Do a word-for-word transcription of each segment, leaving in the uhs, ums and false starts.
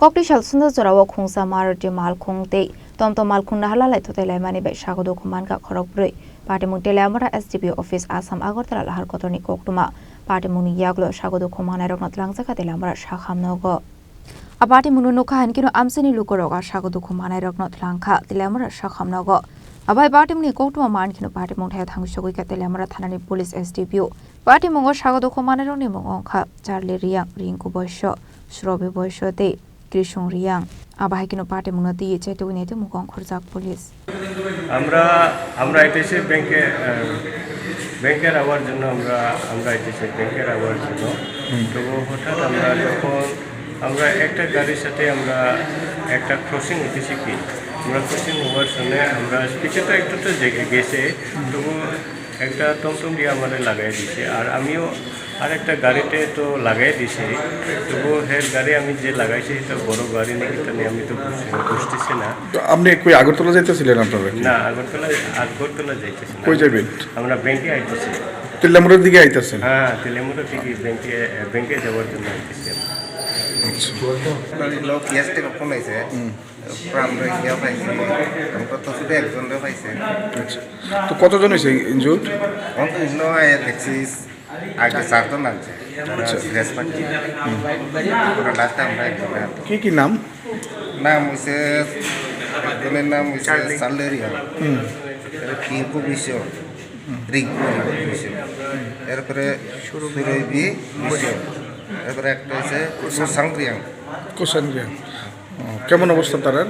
Kokti salsonda jorao khungsa Maruti malkhung tei tomtom malkhung naharla laithotai laimani bai sago dukhu mankha khorokbrwi. Patimung Teliamura S D P O office Assam Agartala lahar kotorni koktwma. Patimungni yaklo sago dukhu manairokno twlangjakha Teliamura sakhamnogo. A patimungno nukha hinkhe no amchaini lukurok a sago dukhu manairokno twlangkha Teliamura sakhamnogo. Abai patimungni koktwma mankhe no patimung thaya thangwi sogwikha Teliamura thanani police S D P O. Patimungo sago dukhu manairokni mung wngkha Charli Riyang, Rinku Boiso, Surobi Boiso tei Krisung Riyang. Abo hai kheno patimungno twiwi chaitugwi naitugmung kong khorjak police. আমরা আমরা এসেছি ব্যাংকে আহ, ব্যাংকের আওয়ার জন্য আমরা আমরা এসেছি ব্যাংকের আওয়ার জন্য। তো হঠাৎ আমরা যখন আমরা একটা গাড়ির সাথে আমরা একটা ক্রসিং হইতেছি কি আমরা ক্রসিং হওয়ার সময় আমরা পিছনে তো একটু তো জেগে গেছে। তবু একটা টমটম দিয়ে আমারে লাগাই দিছে, আর আমিও আর একটা গাড়িতে তো লাগাই দিছে। তবু হের গাড়ি আমি যে লাগাইছি, এটা বড় গাড়ি নাকি, তা নিয়ে আমি তো বুঝতে, বুঝতেছি না। তো আপনি কই আগরতলা যাইতেছিলেন আপনারা কি? না, আগরতলা, আগরতলা যাইতেছি না। কই যাবেন? আমরা ব্যাংকে আইতেছি। তেলামুড়ার দিকে আইতেছেন? হ্যাঁ, তেলামুড়া থেকে ব্যাংকে, ব্যাংকে যাওয়ার জন্য আইতেছি আমরা। আচ্ছা। আপনার লোক গ্যাস থেকে ফোন আইছে। হুম। আমরা ইয়া পাইছি, আমরা তো শুধু একজনরে পাইছি। আচ্ছা। তো কতজন হয়েছে ইনজুর্ড? অন্ত ইনো আয়া দেখছি, আগে চারজন আনছে। আচ্ছা। Serious party. হুম। ওরা লাস্টে আমরা একজনরে আনছি। কি কি নাম? নাম হইছে, একজনের নাম হইছে চার্লি। চার্লি রিয়াং। হুম। এর পিঙ্কু বিশ্ব, হুম। রিঙ্কু বিশ্ব। এরপরে সুরভি বিশ্ব। এরপরে একটা হইছে কুসাং রিয়াং। কুসাং রিয়াং। ও, কেমন অবস্থা তারার?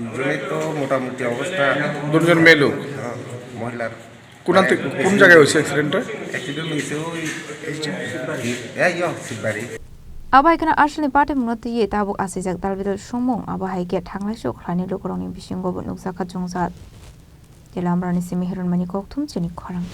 দুজনেই তো মোটামুটি অবস্থা। দুজন মেয়ে লোক? হ্যাঁ, মহিলার। কোন আনতে-, কোন জায়গায় হয়েছে অ্যাক্সিডেন্টটা? অ্যাক্সিডেন্ট হয়েছে ওই এই, ইয়ো, Shibbari. Abo hai kheno aswkni patimungno twiwi tabuk achaijak dalbidal songmung, abo hai khe thanglai sok khlaini lukurokni bisingo bo nukjakha chongjak. Teliamurani simi Hirunmani Kokthum chini khorang.